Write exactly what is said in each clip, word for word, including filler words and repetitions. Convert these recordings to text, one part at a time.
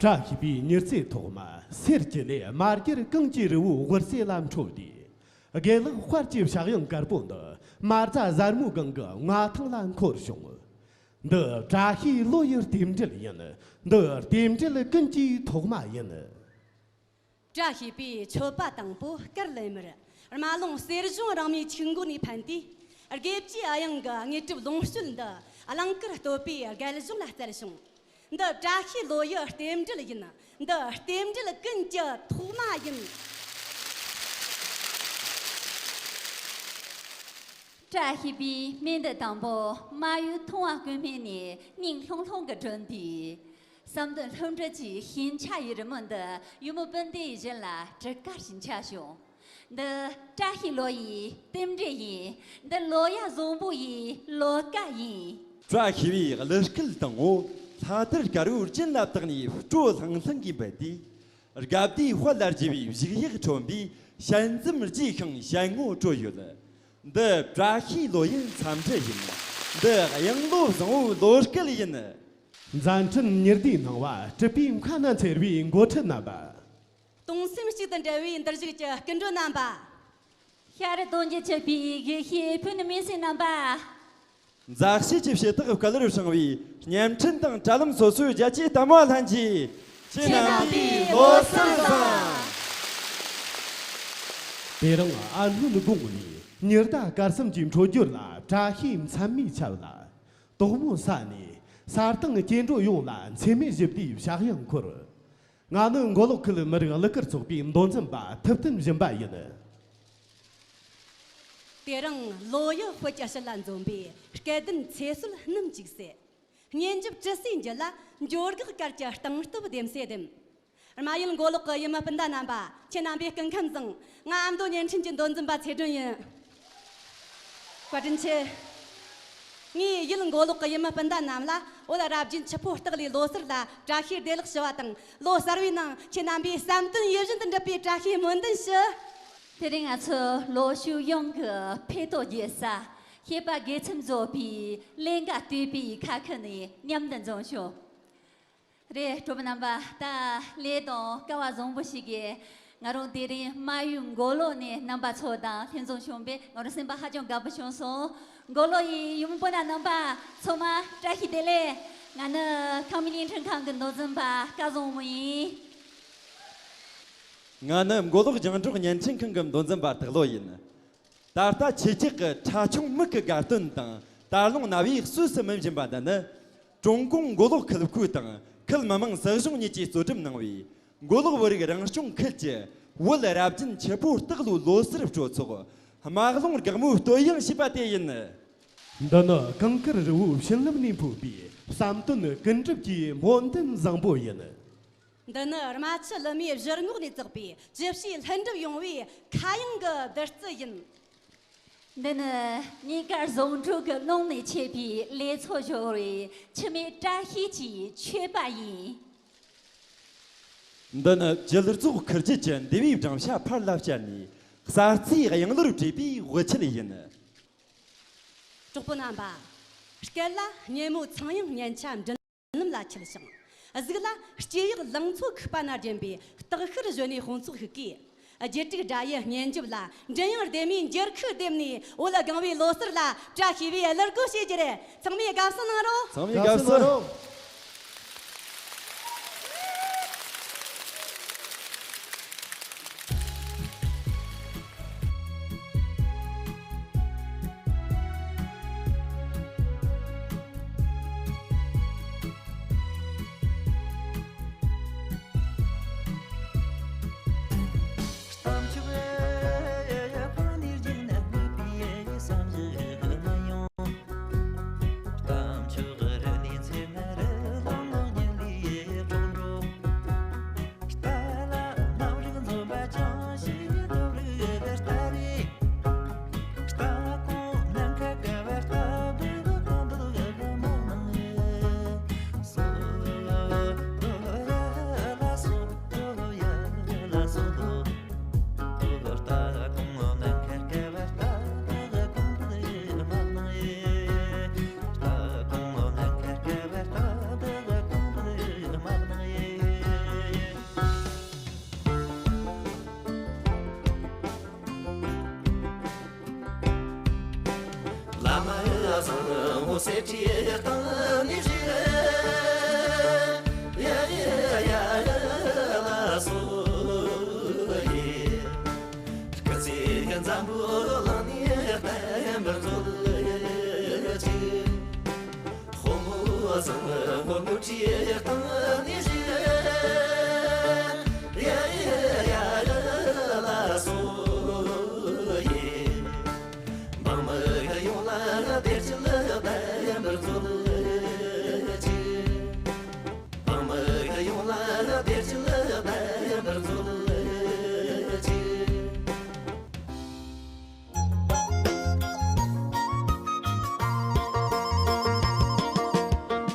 བཀྲ་ཤིས་པའི་མྱུར་རྩེ་ཐོག་མ་གསེར་གྱི་ལས། རྨ་རྒྱལ་གངས་ཀྱི་རི་བོའི་དབུ་རྩེ་ལ་འཕྲོ་སྟེ། དགེ་ལེགས་དཔལ་གྱི་ཕྱྭ་གཡང་དཀར་པོ་འདི། རྨ་རྫ་གཟར་མོའི་སྒང་གི་མངའ་ཐང་ལ་འཁོར་བྱུང་། འདི་བཀྲ་ཤིས་ལོ་ཡི་རྟེན་འབྲེལ་ཡིན། འདི་རྟེན་འབྲེལ་ཀུན་གྱི་ཐོག་མ་ཡིན། བཀྲ་ཤིས་པའི་མཆོད་པ་དང་པོ་དཀར་ལེབ་མར་རྨ་ཀླུང་གསེར་གཞོང་རིང་མོའི་ཆུ་འགོ་ནས་འཕེན་ཏེ། དགེ་བཅུའི་དབྱངས་ཀྱི་དངོས་གྲུབ་ལོངས་སྤྱོད་འདི་ཨ་ལང་ཀར་བསྟོད་པའི་རྒྱལ་གཞུང་ལ་སྩལ་བྱུང་། འདི་བཀྲ་ཤིས་ལོ་ཡི་རྟེན་འབྲེལ་ཡིན། འདི་རྟེན་འབྲེལ་ཀུན་གྱི་ཐོག་མ་ཡིན། བཀྲ་ཤིས་པའི་སྨན་འདི་དང་པོ་རྨ་ཡུལ་མཐོང་བ་ཀུན་སྨན་ནས་སྙིང་ལྷུང་ལྷུང་གིས་བསྒྲོན་ཏེ། བསམ་དོན་ལྷུན་གྲུབ་ཀྱི་ཤིང་ཆ་ཡི་རི་མོ་འདི་ཡུ་མོ་སྤུན་ཟླའི་བཞིན་ལ་གྲུ་དཀར་ཞིག་འཆར་བྱུང་། འདི་བཀྲ་ཤིས་ལོ་ཡི་རྟེན་འབྲེལ་ཡིན། འདི་ལོ་ཡ་བཟང་པོ་ཡི་ལོ་སྐལ་ཡིན། བཀྲ་ཤིས་པའི་གླུ་སྐད་དང་པོ་ལྷ་དར་དཀར་པོའི་སྤྱན་ལ་བཏགས་ནས་སྤྲོ་ལྷང་ལྷང་གིས་འབུད་དེ། དགའ་བདེའི་དཔལ་ལ་རྒྱུ་བའི་བཞུགས་ཡག་ཁྲོམ་པའི་ཞལ་འཛུམ་རྒྱས་ཤིང་ཞལ་ངོ་སྤྲོ་ཡོད། འདི་བཀྲ་ཤིས་ལོ་ཡི་འཚམས་འདྲི་ཡིན། འདི་གཡང་ལོ་བཟང་པོའི་ལོ་སྐལ་ཡིན། མཛད་འཕྲིན་མྱུར་བདེའི་སྣང་བ་གྲུབ་པའི་མཁའ་ན་འཚེར་བའི་འགོ་ཁྲིད་རྣམ་པ། གདུང་སེམས་གཅིག་ཏུ་འབྲེལ་བའི་འདུ་བཞུགས་ཀྱི་སྐུ་མགྲོན་རྣམ་པ། ཤར་གདོང་རྒྱུད་གཅིག་པའི་དགེ་བཤེས་ཕུ་ནུ་མི་སེར་རྣམ་པ། མཛའ་བཤེས་ཀྱི་བྱེད་ཐོག་བསྐལ་བར་བྱུང་བའི་བརྙན་འཕྲིན་དང་དྲ་ལམ་སོ་སོའི་རྒྱལ་གཅེས་གཏམ་བ་ལྷན་རྒྱས། ཁྱེད་རྣམ་པའི་ལོ་གསར་བཟང་། དེ་རིང་ཨ་སྔོན་དགུང་ནས་ཉི་ཟླ་སྐར་གསུམ་གྱི་འཕྲོད་སྦྱོར་ལ་བཀྲ་ཤིས་མཚན་མོའི་ཆར་ལ། དོག་མོ་ས་ནས་ས་སྟེང་སྐྱེ་འགྲོ་ཡོངས་ལ་འཚེ་མེད་ཞི་བདེའི་ཕྱྭ་གཡང་འཁོར། ང་ནི་མགོ་ལོག་ཁུལ་མི་རིགས་གླུ་གར་ཚོགས་པའི་མདོ་འཛིན་པ་ཐུབ་བསྟན་སྦྱིན་པ་ཡིན། དེ་རིང་ལོ་ཡི་དཔལ་གྱི་དཔྱིད་ལ་འཛོམས་པའི་སྐལ་ལྡན་ཚེ་བསོད་སྣུམ་གཅིག་སྲེད། སྙན་འཇེབས་དྲི་ཟའི་འགྱུར་ལ་འགྱོད་འགག་གར་གྱི་སྟེང་སྟོབས་ལྡེམ་སེ་ལྡེམ། རྨ་ཡུལ་མགོ་ལོག་གི་ཡུལ་མི་སྤུན་ཟླ་རྣམ་པ། ཁྱེད་རྣམ་པའི་སྐུ་ཁམས་བཟང་། ང་ཨ་མདོ་བརྙན་འཕྲིན་གྱི་མདོ་འཛིན་པ་ཚེ་སྒྲོན་ཡིན། བཀའ་དྲིན་ཆེ། ངས་ཡུལ་མགོ་ལོག་གི་ཡུལ་མི་སྤུན་ཟླ་རྣམས་ལ་བོད་རབ་རྒྱན་ཆུ་ཕོ་སྟག་ལོའི་ལོ་གསར་ལ་བཀྲ་ཤིས་བདེ་ལེགས་ཞུ་བ་དང་། ལོ་གསར་བའི་ནང་ཁྱེད་རྣམ་པའི་བསམ་དོན་ཡིད་བཞིན་དུ་འགྲུབ་པའི་བཀྲ་ཤིས་སྨོན་འདུན་ཞུ། དེ་རིང་ང་ཚོ་ལོ་ཕྱུགས་གཡང་གི་ཕེ་ཏོ་རྒྱས་ས་ཤེས་པ་དགེ་ཚུལ་བཟོ་པའི་ལས་འགའ་སྟོད་པའི་ཁ་ཁུ་ནས་མཉམ་དུ་འཛོམས་བྱུང་། རེད། གྲོགས་པོ་རྣམ་པ། ད་ལས་དང་སྐལ་བ་བཟང་པོ་ཞིག་གིས་ང་རང་དེ་རིང་རྨ་ཡུལ་མགོ་ལོག་ནས་རྣམ་པ་ཚོ་དང་ལྷན་འཛོམས་བྱུང་བས་ང་རང་སེམས་པ་ཧ་ཅང་དགའ་པོ་བྱུང་སོང་། མགོ་ལོག་ཡི་ཡུམ་སྤུན་ཟླ་རྣམ་པ་ཚང་མ་བཀྲ་ཤིས་བདེ་ལེགས། ང་ནི་ཁམས་བརྙན་འཕྲིན་ཁང་གི་མདོ་འཛིན་པ་སྐལ་བཟང་མོ་ཡིན། ང་ནི་མགོ་ལོག་རྒྱང་སྒྲོག་བརྙན་འཕྲིན་ཁང་གི་མདོ་འཛིན་པ་སྟག་ལོ་ཡིན། ད་ལྟ་ཆེ་ཁྱེད་ཀྱི་ཁྲ་ཆུང་མིག་གི་དགའ་སྟོན་དང་དར་ལུང་རྣ་བའི་གསོས་སུ་སྨིན་བཞིན་པ་འདི་ནི། ཀྲུང་གུང་མགོ་ལོག་ཁུལ་ཁུལ་དང་ཁུལ་མི་དམངས་སྲིད་གཞུང་གཉིས་ཀྱིས་གཙོ་སྒྲུབ་གནང་བའི་མགོ་ལོག་བོད་རིགས་རང་སྐྱོང་ཁུལ་གྱི་བོད་རབ་རྒྱན་ཆུ་ཕོ་སྟག་ལོའི་ལོ་གསར་སྤྲོ་ཚོགས་རྨ་ཀླུང་དགའ་མོའི་བསྟོད་དབྱངས་ཞེས་པ་དེ་ཡིན། འདི་ནི་གངས་དཀར་རི་བོའི་བྱིན་རླབས་ནས་འཕོས་པའི་བསམ་དོན་ཀུན་འགྲུབ་ཀྱི་སྨོན་འདུན་བཟང་པོ་ཡིན། འདི་ནི་རྨ་ཆུ་ལི་མའི་བཞུར་ངོགས་ནས་བཙགས་པའི་ཇི་བཞིན་ལྷུན་གྲུབ་ཡོང་བའི་ཁ་གཡང་གི་བདུད་རྩི་ཡིན། འདི་ནི་གཉིས་ཀ་ཟུང་འབྲེལ་གྱི་ཀློང་ནས་མཆེད་པའི་ལས་ཚོགས་སྦྱོར་བའི་འཆི་མེད་བཀྲ་ཤིས་ཀྱི་མཆོད་པ་ཡིན། འདི་ནི་བྱི་རྫོགས་ཁུར་རྒྱུད་ཀྱི་འདུལ་བའི་སྦྲང་ཆ་ཕར་ལ་བསྐྱལ་ནས་གསར་རྩིའི་གཡང་ལོར་བྲིས་པའི་དབུ་ཆད་ཡིན། གྲོགས་པོ་རྣམ་པ། སྐད་ལ་སྙན་མོའི་ཚངས་དབྱངས་སྙན་ཆ་མགྲིན་ལམ་ལ་འཁྱིལ་ཞིང་། གཟུགས་ལ་སྐྱེ་ཡག་ལང་ཚོ་ཁུག་པ་ན་བརྒྱན་པའི་སྟག་ཤར་གཞོན་ནུའི་དཔུང་ཚོགས་ཤིག་གིས། རྒྱུད་དྲུག་སྒྲ་ཡི་སྙན་འཇེབས་ལ་མགྲིན་དབྱངས་ལྡེམ་མའི་འགྱུར་ཁུག་ལྡེམ་ནས། བོད་ལ་གང་བའི་ལོ་གསར་ལ་བཀྲ་ཤིས་པའི་གླུ་སྒོ་ཕྱེ་རྒྱུ་རེད། ཚང་མས་དགའ་བསུ་གནང་རོགས། ཚང་མས་དགའ་བསུ་གནང་རོགས། འབངས་མི་ཡོངས་ལ་བདེ་སྐྱིད་ལྡན་པར་མཛོད་ཅིག་འབངས་མི་ཡོངས་ལ་བདེ་སྐྱིད་ལྡན་པར་མཛོད་ཅིག་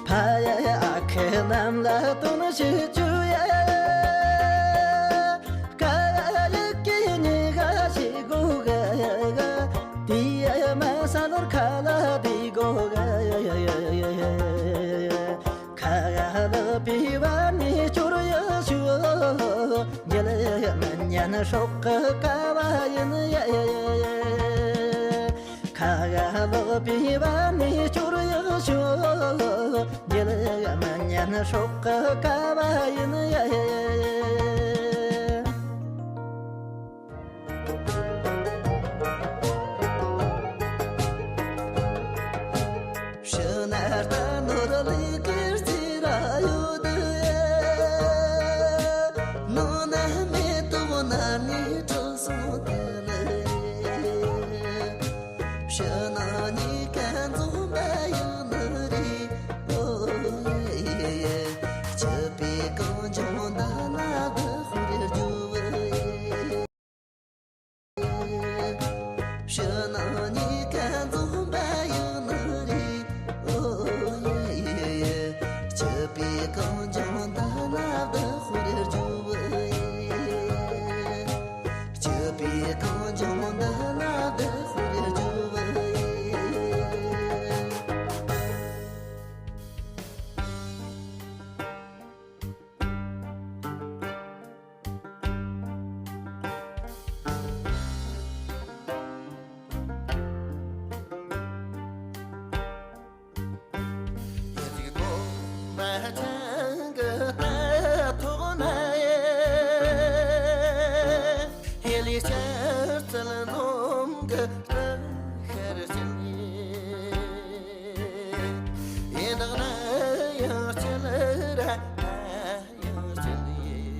ཕ་ཡ་ཨ་ཁུ་རྣམས་ལ་དོན་ཞུ་རྒྱུ་ཡ། དཀའ་ལས་ཀྱི་ཉེན་ཁ་ཞིག་དགོས་གི། དེའི་མ་ས་ནོར་ཁ་ལ་བསྡུས་དགོས་གི། ཁ་ལག་པའི་བར་ནས་སྐྱོར་ཡག་ཞུ། འགྱེལ་མི་ཉན་སྲོག་གི་བཀའ་བ་ཡིན་ཡ། ཁ་ལག་པའི་བར་ནས་སྐྱོར་ཡག་ཞུ། འགྱེལ་མི་ཉན་སྲོག་གི་བཀའ་བ་ཡིན་ཡ། ཕྱི་ནས་ལྟ་ནོར་ལས་ཀྱི་རྩིས་ར་ཡོད་དེ། ནང་ན་མེ་ཏོག་ནར་ནས་གྲུབ་སོང་དེ་ལས། ཕྱི་ནང་གཉིས་ཀ་འཛོམས་པ་ཡོད་ནི་རེད། ཨོ་ཡེ་ཡེ། སྐྱིད་པའི་གངས་ལྗོངས་འདི་ལ་བདག་དཔེར་བརྗོད། ཕྱི་ནང་གཉིས་ཀ་འཛོམས་པ་ཡིན་ནི་རེད། ཨོ་ཡེ་ཡེ་ཡེ། སྐྱིད་པའི་གངས་ལྗོངས་འདི་ལ་བདག་དཔེར་བརྗོད། སྐྱིད་པའི་གངས་ལྗོངས་འདི་ལ་བདག་དཔེར་བརྗོད། ཡིན་ད་ན་ཡང་ཆེ་ལ་ར། ཡང་ཆེ་ལ་ཡིན།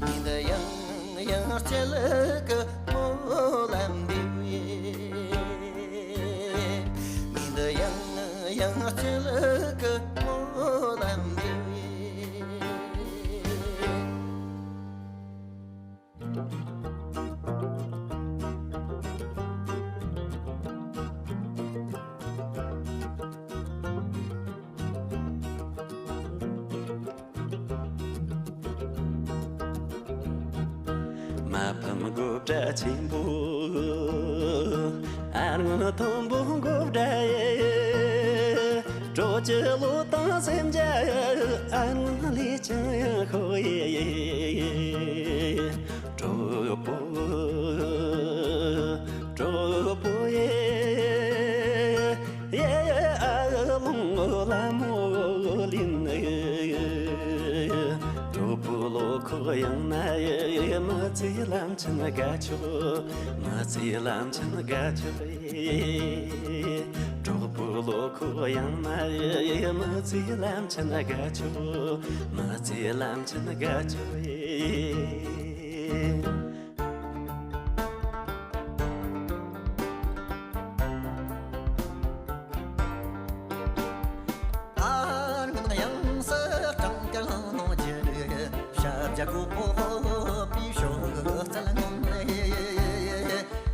ཡིན་ད་ཡང་ཡང་ཆེ་ལ་གི་སྨོན་ལམ་འདེབས། ཡིན་ད་ཡང་ཡང་ཆེ་ལ་གི་སྨོན་ལམ་འདེབས། མ་ཕམ་དགོད་སྒྲ་ཆེན་པོ། ཨ་རོན་མཐོན་པོ་དགོད་སྒྲ་ཡེ། སྤྲོ་སྐྱིད་བློ་དང་སེམས་རྒྱ་ཡེ། ཨ་རོན་ལས་ཀྱང་ཡང་ཤོ་ཡེ། གྲོགས་པོ། གྲོགས་པོ་ཡེ། ཡེ་ཨ་ལོང་ལ་མོ་ལིན། གྲོགས་པོ་བློ་ཁོག་ཡངས་ན་ཡེ། མི་ཚེ་ལམ་ཆེན་དགའ་ཆོག་མི་ཚེ་ལམ་ཆེན་དགའ་ཆོག་གྲོགས་པོ་བློ་ཁོག་ཡངས་ན་ཡེ། མི་ཚེ་ལམ་ཆེན་དགའ་ཆོག་མི་ཚེ་ལམ་ཆེན་དགའ་ཆོག་ཡེ། ཨ་ནི་ཡང་སི་སྤྲང་ཀ་ལང་ནོ་ཅི་རི་ཤ་བྱ་གོ་པོ་པི་ཤོ་རྩལ་ངོམ་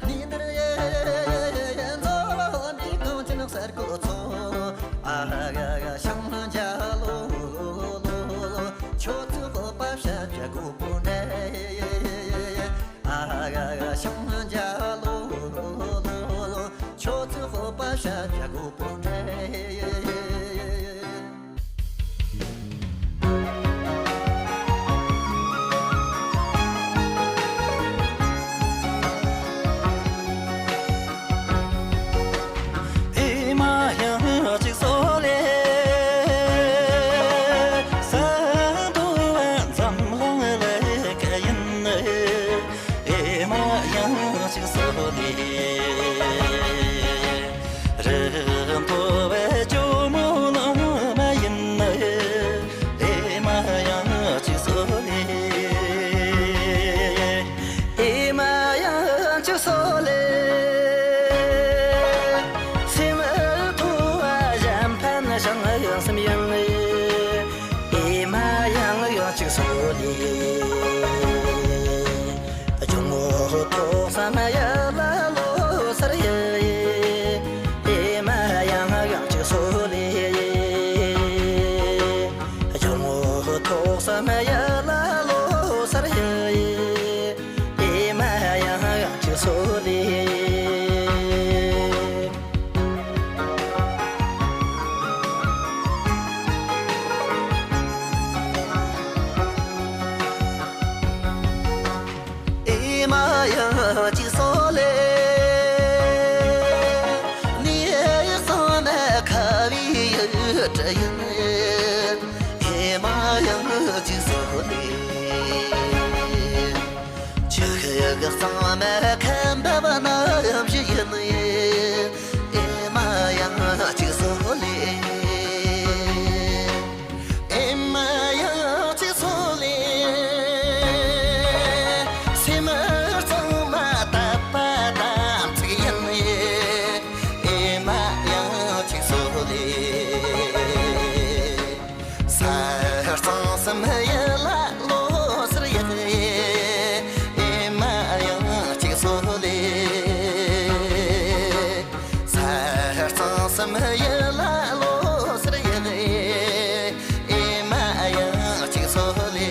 ནི་འདིར་ཡེ་ཛོ་མི་གང་ཅི་ནག་སར་གོ་ཚོ། ཨ་ཧ་ག་ག་ཤང་ཇ་ལོ་ལོ་ལོ། ཁྱོད་ཚོ་པ་ཤ་བྱ་གོ་པོ་འདྲ། ཨ་ཧ་ག་ག་ཤང་ཇ་ལོ་ལོ་ལོ། ཁྱོད་ཚོ་པ་ཤ་བྱ་གོ་པོ་འདྲ། ཅིག་གསོལ་ལེ། རི་མཐོ་བའི་ཇོ་མོ་ནང་མ་ཡིན་ནི། ཨེ་མ་ཡང་ཅིག་གསོལ་ལེ། ཨེ་མ་ཡང་ཅིག་གསོལ་ལེ། སེམས་མཐོ་བ་གཞན་ཕན་བྱང་སེམས་ཡིན་ནི། ཨེ་མ་ཡང་ཡང་ཅིག་གསོལ་ལེ། ཇོ་མོ་ཐོག་བསམ་ཡ་ལ་ལོ་སར་ཡ། ཨེ་མ་ཡང་ཡང་ཅིག་གསོལ་ལེ། ཇོ་མོ་ཐོག་བསམ་ཡ་ལ་ལོ་སར་ཡ། ཨེ་མ་ཡང་ཡང་ཅིག་གསོལ་ལེ། ཨེ་མ་ཡང་ཅིག་གསོལ་ལེ། ནི་ཡི་སང་ན་ཁ་བའི་ཡུལ་གྲུ་ཡིན། ཨེ་མ་ཡང་ཅིག་གསོལ་ལེ། ཆུ་ཤེལ་གཙང་མ་ཁ་འབབ་ན་བཞི་ཡིན། ཨེ་མ་ཡང་ཅིག་གསོལ་ལེ། ཨེ་མ་ཡང་ཅིག་གསོལ་ལེ། སེམས་གཙང་མ་དད་པ་དམ་ཚིག་ཡིན། ཨེ་མ་ཡང་ཅིག་གསོལ་ལེ། ས་གཙང་སེམས་ཡིད་ལ་ལོ་སར་ཡག། ཨེ་མ་ཡང་ཅིག་གསོལ་ལེ། ས་གཙང་སེམས་ཡིད་ལ་ལོ་སར་ཡག། ཨེ་མ་ཡང་ཅིག་གསོལ་ལེ།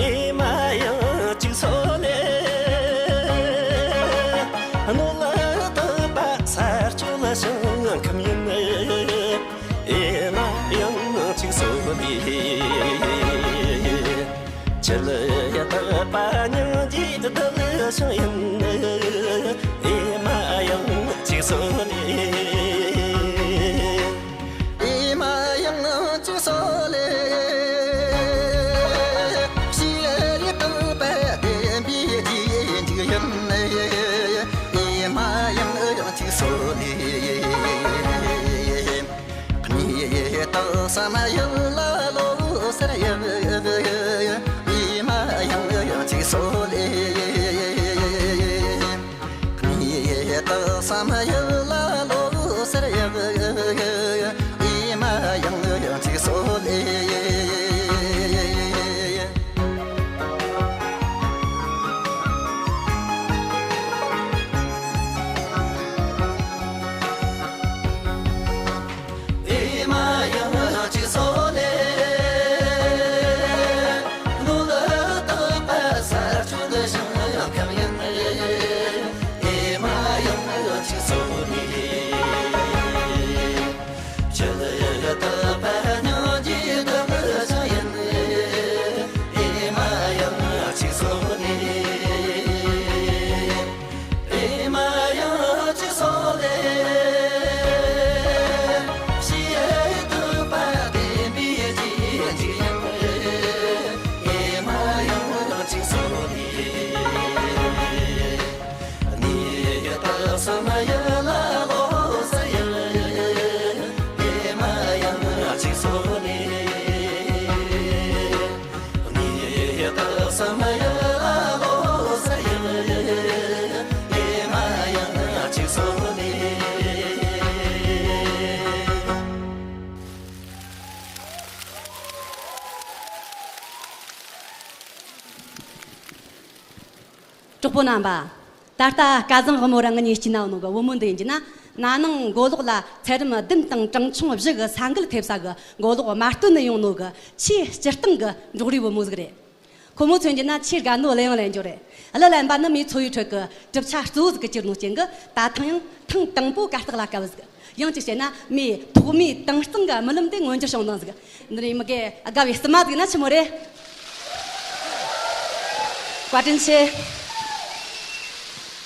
ཨེ་མ་ཡང་ཅིག་གསོལ་ལེ། སྣོད་ལ་བཏབ་པ་ས་སྤྱོད་ཞིང་ཁམས་ཡིན། ཨེ་མ་ཡང་ཅིག་གསོལ་ལེ། ཆུ་ལ་ཡ་བཏབ་པ་སྙིང་རྗེའི་རྡུལ་ཞིང་ཡིན། ཨེ་མ་ཡང་ཅིག་གསོལ་ལེ། ཨེ་མ་ཡང་ཅིག་གསོལ་ལེ། ཞི་བའི་རྟག་པ་བདེན་པའི་རྗེས་འཇུག་ཡིན། ཨེ་མ་ཡང་ཅིག་གསོལ་ལེ། གནས་རྟགས་སམ་ཡུལ་ལ་ལོ་སར་ཡག། ཨེ་མ་ཡང་ཅིག་གསོལ་ལེ། གནས་རྟགས་སམ་ཡུལ་ལ་ལོ་སར་ཡག། ཨེ་མ་ཡང་ཅིག་གསོལ་ལེ། ཨེ་མ་ཡང་ཅིག་གསོལ་ལེ། སྣོད་ལ་བཏབ་པ་ས་སྤྱོད་ཞིང་ཁམས་ཡིན། ཨེ་མ་ཡང་ཅིག་གསོལ་ལེ། ཆུ་ལ་ཡ་བཏབ་པ་སྙིང་རྗེའི་རྡུལ་ཞིང་ཡིན། ཨེ་མ་ཡང་ཅིག་གསོལ་ལེ། ཨེ་མ་ཡང་ཅིག་གསོལ་ལེ། ཞི་བའི་རྟག་པ་བདེན་པའི་རྗེས་འཇུག་ཡིན། ཨེ་མ་ཡང་ཅིག་གསོལ་ལེ། གནས་རྟགས་སམ་ཡུལ་ལ་ལོ་སར་ཡག། ཨེ་མ་ཡང་ཅིག་གསོལ་ལེ། གནས་རྟགས་སམ་ཡུལ་ལ་ལོ་སར་ཡག། ཨེ་མ་ཡང་ཅིག་གསོལ་ལེ། གྲོགས་པོ་རྣམ་པ། ད་ལྟ་སྐལ་བཟང་དབང་མོ་རང་ངེད་གཉིས་སྐྱིད་ན་ནོ་གི་བུ་མོ་འདི་ཡིན་གྱི་ན། ན་ནིང་མགོ་ལོག་ལ་ཚད་རིམ་བདུན་དང་གྲངས་ཆུང་བཞི་གི་ས་འགུལ་ཐེབས་ས་གི་མགོ་ལོག་མ་སྟོན་ནས་ཡོང་ནོ་གི་ཆེས་སྤྱིར་བཏང་གི་འབྲོག་རུའི་བུ་མོ་ཟིག་རེད། ཁོ་མོ་མཚོན་གྱི་ན་ཆེས་དགའ་ནོ་གླུ་དབྱངས་ལེན་རྒྱུ་རེད། གླུ་ལེན་པ་ནི་མིའི་འཚོ་བའི་ཁྲོད་ཀྱི་གྲུབ་ཆ་གཙོ་བོ་ཟིག་གི་གྱུར་ནོ་རྐྱེན་གྱིས་ད་ཐེངས་ཡང་ཐེངས་དང་པོ་གར་སྟེགས་ལ་བཀལ་བ་ཟིག་ཡང་གཅིག་བཤད་ན་མིའི་ཐོག་མའི་དྭངས་གཙང་གི་རྨི་ལམ་དེ་མངོན་འགྱུར་བྱུང་བཏང་ཟིག་འདི་ནི་མི་དགེ་དགའ་བའི་བསུ་མ་ཟིག་ན་ཆི་མོ་རེད། བཀའ་དྲིན་ཆེ།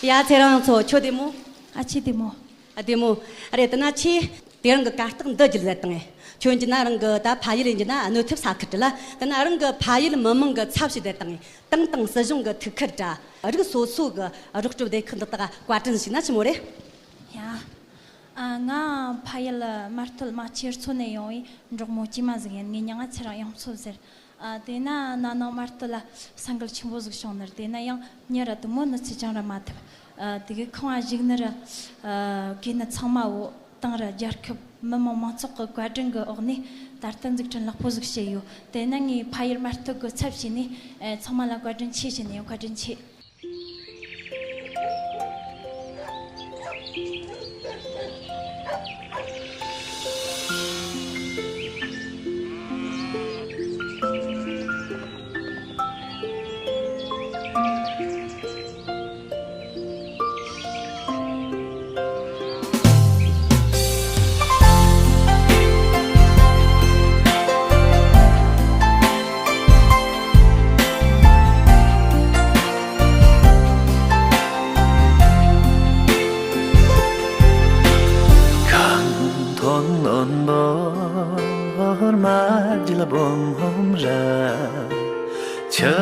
ཡ་ཚེ་རིང་མཚོ་ཁྱོད་བདེ་མོ། ཨ་ཅེ་བདེ་མོ། ཨ། བདེ་མོ། རེད། དེ་ན་ཁྱེད་དེ་རིང་གི་གར་སྟེགས་འདི་བརྒྱུད་ཟེར་དང་། ཁྱོད་ཀྱི་ན་རང་གི་ད་ཕ་ཡུལ་ཡིན་གྱི་ན་གནོད་ཐེབས་ས་ཁུལ་དེ་ལ། དེ་ན་རང་གི་ཕ་ཡུལ་མི་མང་གི་ཚབ་བྱས་ཏེ་དང་། ཏང་དང་སྲིད་གཞུང་གི་ཐུགས་ཁུར་དྲ། རིགས་སོ་སོ་གི་རོགས་སྐྱོབ་སྡེ་ཁག་འདི་དག་བཀའ་དྲིན་ཞུས་ན་ཆི་མོ་རེད། ཡ། ཨ། ང་ཕ་ཡུལ་རྨ་སྟོད་རྨ་ཆུ་ཡུལ་ཚོ་ནས་ཡོང་བའི་འབྲོག་མོ་སྐྱེས་མ་ཟིག་ཡིན། ངའི་མྱིང་ང་ཚེ་རིང་དབྱངས་མཚོ་ཟེར། ཨ། དེ་ན་ན་ནིང་རྨ་སྟོད་ལ་ས་འགུལ་ཆེན་པོ་ཟིག་བྱུང་ནི་རེད། དེ་ན་ཡང་མྱི་ར་དུ་མོ་གནོད་འཚེ་ཅང་ར་མ་ཐེབས། ཨ། དེ་གི་ཁང་བ་བཞུགས་ནི་ར། ཨ། གི་ནི་ཚང་མ་བོ་ཏང་ར་རྒྱལ་ཁབ་མི་དམངས་མང་ཚོགས་ཀྱི་བཀའ་དྲིན་གྱི་འོག་ནས་ད་ལྟ་འཛུགས་སྐྲུན་ལེགས་པོ་ཟིག་བྱས་ཡོད། དེ་ན་ངའི་ཕ་ཡུལ་རྨ་སྟོད་ཀྱི་ཚབ་བྱས་ནས། ཨ། ཚང་མ་ལ་བཀའ་དྲིན་ཆེ་ཞུ་ནས་ཡང་བཀའ་དྲིན་ཆེ། གང་ཐོན་ནོན་པོར་མ་བརྒྱུད་སྦོམ་ཧོམ་ར། ཆུ་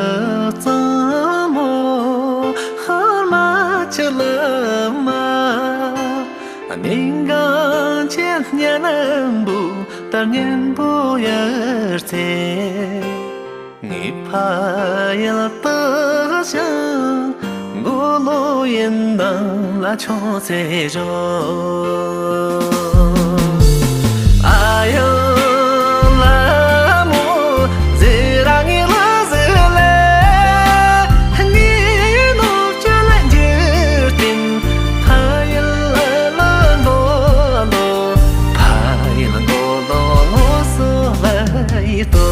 གཙང་མོ་ཧར་མ་ཆུ་ལམ་མ། གནས་འགངས་ཆེ་གཉན་འབུ་ལྟར་གཉན་པོ་ཡར་ཚེ། ངའི་ཕ་ཡུལ་དུ་ཞིང་མགོ་ལོག་ཡིན་ནང་ལ་ཆུང་ཚེ་རོ། ཨ་ཡོ་ལ་མོ་ཟེར་ར་ངའི་ལ་ཟེར་ལེ། ངའི་ནོར་ཅོ་ལ་འགྱུར་ཏེ། ཕ་ཡུལ་ལ་མགོ་ལོག་ཕ་ཡུལ་མགོ་ལོག་ངོ་སོ་ལ་ཡི་དོ།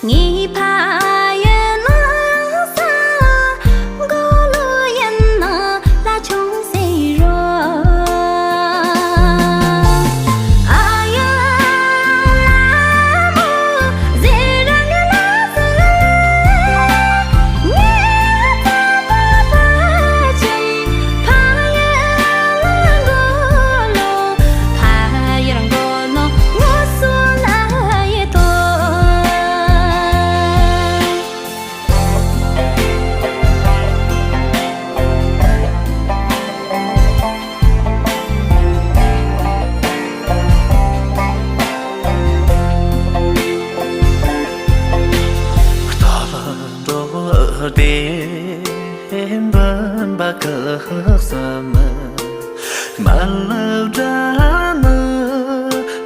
ངའི་ཕ་ཡུལ་ལ་ས་མགོ་ལོག་ཡིན་ན་ལ་ཆུང་ཟེར་རོ། ཨ་ཡ་ལ་མོ་ཟེར་ར་ངའི་ལ་ཟེར་ལེ། ངའི་ཚ་པ་པ་ཅིང་ཕ་ཡུལ་ལ་མགོ་ལོག་ཕ་ཡུལ་མགོ་ལོག་ངོ་སོ་ལ་ཡི་དོ། སྟོབས་འགྲོ་སྟེ་འབུམ་པ་ཁག་གསུམ། མ་ལབ་དྲ་ནི་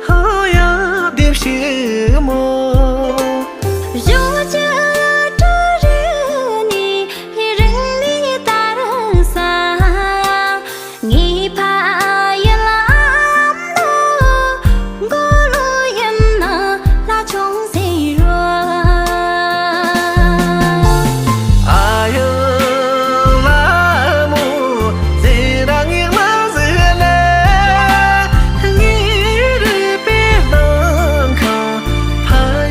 ཧོ་ཡ་དེབ་ཤི་མོ། གཞུང་ཆེ་གྲུ་རུ་ནི་རིང་ལི་དར་ས། ངའི་ཕ་ཡུལ་ཨ་མདོ་མགོ་ལོག་ཡིན་ན་ལ་ཆུང་ཟེར་རོ། ཨ་ཡོ་ལ་མོ་ཟེར་ར་ངའི་ལ་ཟེར་ལེ། ངའི་རུས་པའི་ནང་ཁ་ཕ་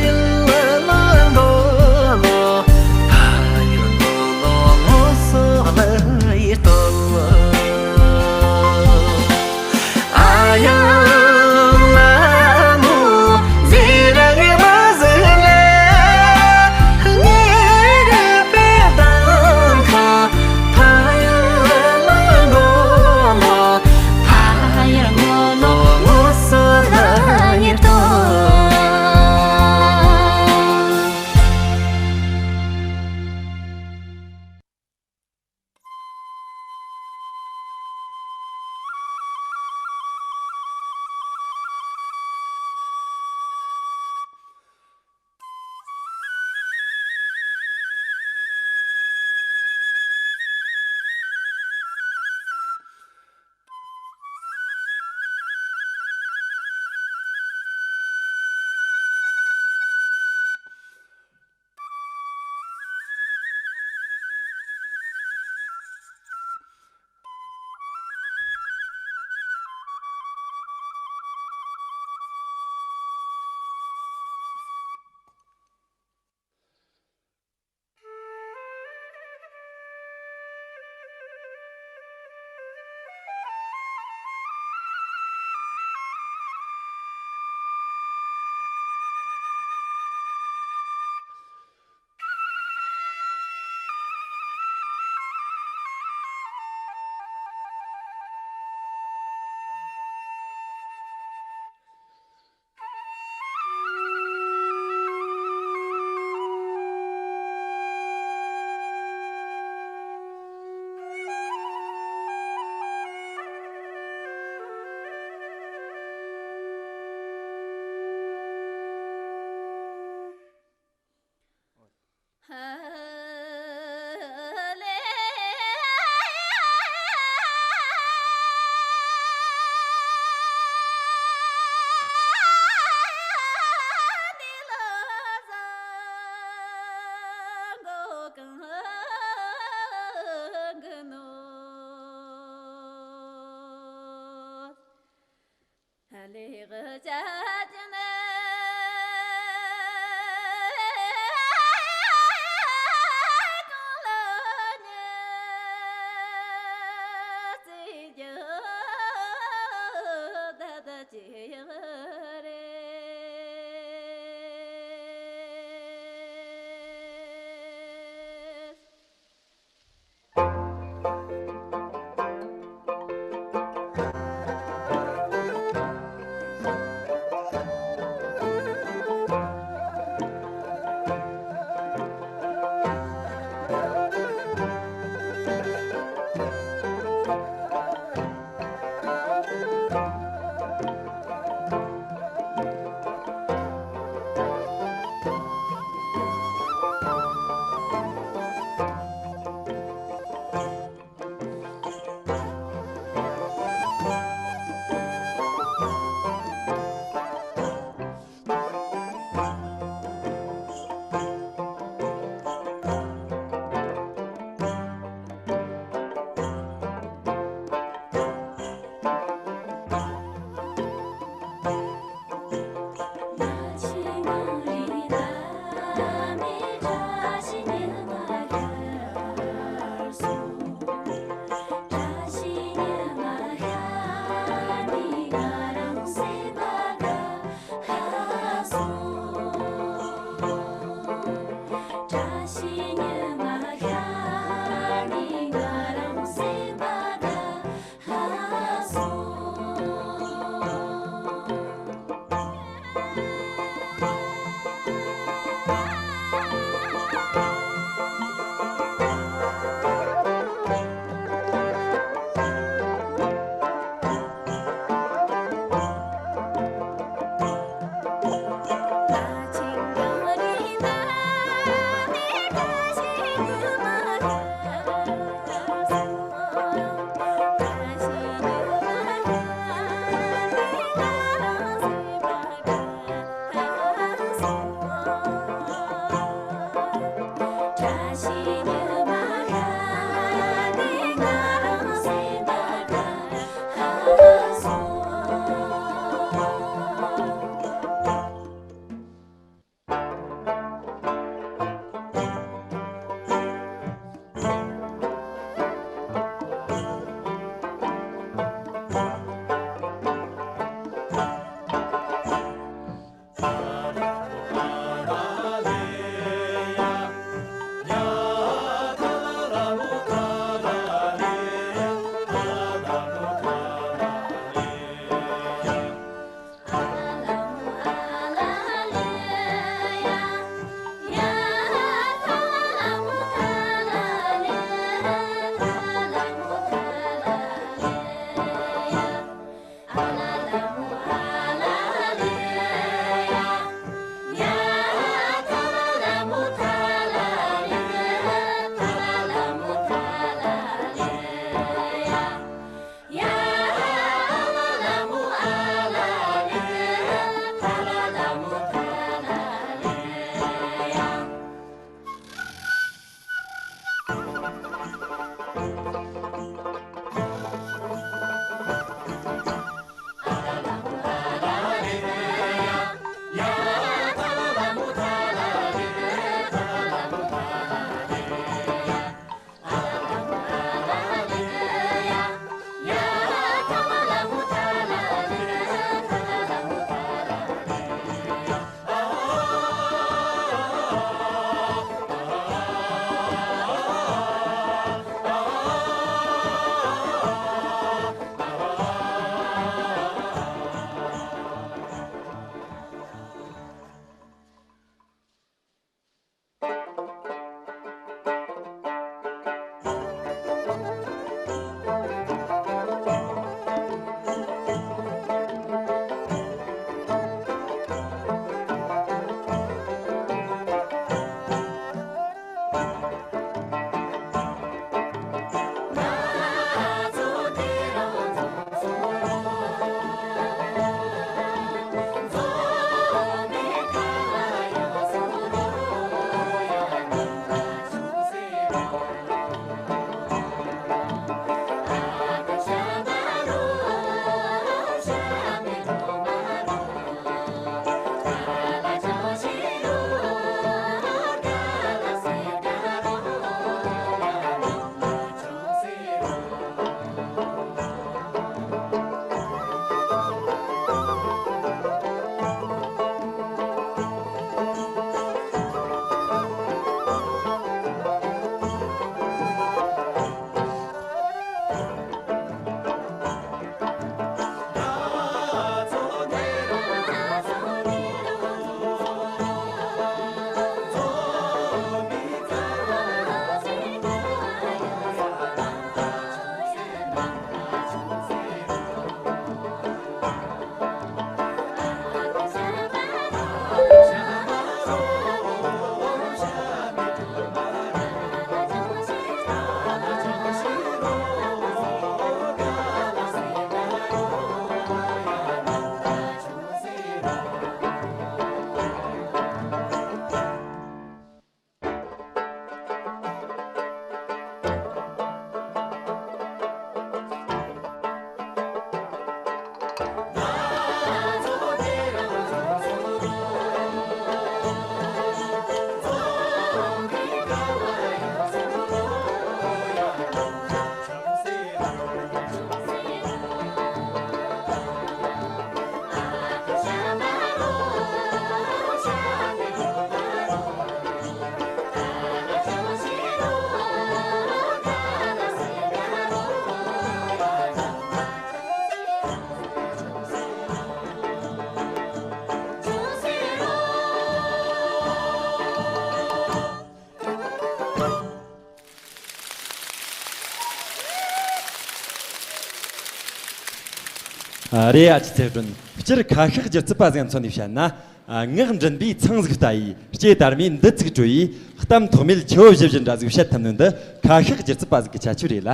རེད། ཨ་ཅེ་ཚེ་སྒྲོན། སྤྱིར་ཁ་ཤགས་སྒྱུ་རྩལ་པ་ཟིག་མཚོན་ནས་བཤད་ན། ཨ། ངག་འདྲེན་པའི་ཚང་ཟིག་ལྟ་ཡིས། ལྕེ་དར་མས་འདི་ཚིག་དཀྲོལ་ཡིས། གཏམ་ཐོགས་མེད་ཆུ་བོ་བཞི་བཞིན་འདྲ་ཟིག་བཤད་ཐུབ་ནོ་འདི་ཁ་ཤགས་སྒྱུ་རྩལ་པ་ཟིག་གི་ཁྱད་ཆོས་རེད་ལ།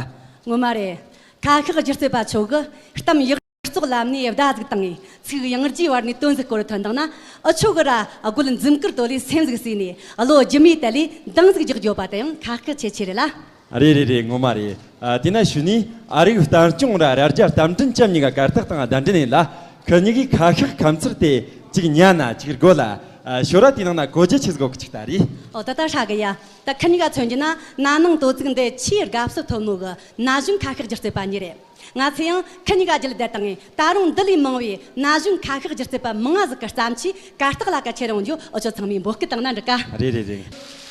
ངོ་མ་རེད། ཁ་ཤགས་སྒྱུ་རྩལ་པ་ཆོ་གིས་གཏམ་ཡག་བཙོག་ལམ་ནས་བརྡ་ཟིག་བཏང་ངས་ཚིག་ཡང་རྒྱུའི་བར་ནས་དོན་ཟིག་སྐོར་ཐོན་བཏང་ན། ཨ་ཆོ་གིས་ར་རྒོལ་འཛུམ་དཀར་དོད་ལས་སེམས་ཟིག་བསྲེས་ནས་བློ་རྒྱུ་མའི་དལ་ལས་འདང་ཟིག་རྒྱག་རྒྱོབ་པ་དེ་ཡང་ཁ་ཤགས་ཁྱད་ཆོས་རེད་ལ། རེད་རེད་རེད། ངོ་མ་རེད། ཨ། དེས་ན་ཞུས་ནས་ཨ་རིག་བསྟན་སྐྱོང་ར་རྭ་རྒྱ་རྟ་མགྲིན་ལྕམ་གཉིས་ཀ་གར་སྟེགས་སྟེང་གདན་འདྲེན་ཡིན་ལ། ཁི་གཉིས་ཀའི་ཁ་ཤགས་ཁ་མཚར་དེ་གཅིག་ཉན་ན་གཅིག་དགོད་ལ། ཨ། ཞོར་ར་དེའི་ནང་ན་གོ་རྒྱུ་ཆི་ཟིག་གོ་གི་ཅིག་ལྟ་རེད། ཨོ། ད་ད་ཧྲ་གི་ཡ། ད་ཁི་གཉིས་ཀ་མཚོན་རྒྱུ་ན་ན་ནིང་དོ་ཚིགས་འདི་ཆེས་དགའ་བསུ་ཐོབ་ནོ་གི་ན་གཞོན་ཁ་ཤགས་སྒྱུ་རྩལ་པ་གཉིས་རེད། ང་ཚོས་ཡང་ཁི་གཉིས་ཀ་རྒྱུད་བསྡད་བཏང་ངས་ད་རུང་འདི་ལས་མང་བའི་ན་གཞོན་ཁ་ཤགས་སྒྱུ་རྩལ་པ་མང་ང་ཟིག་གི་བརྩམས་ཆོས་གར་སྟེགས་ལ་ཁ་ཁྱེར་ཡོང་རྒྱུ་ཨོ་ཆོ་ཚང་མས་འབོད་སྐུལ་བཏང་ན་འགྲིག་ག། རེད་རེད་རེད།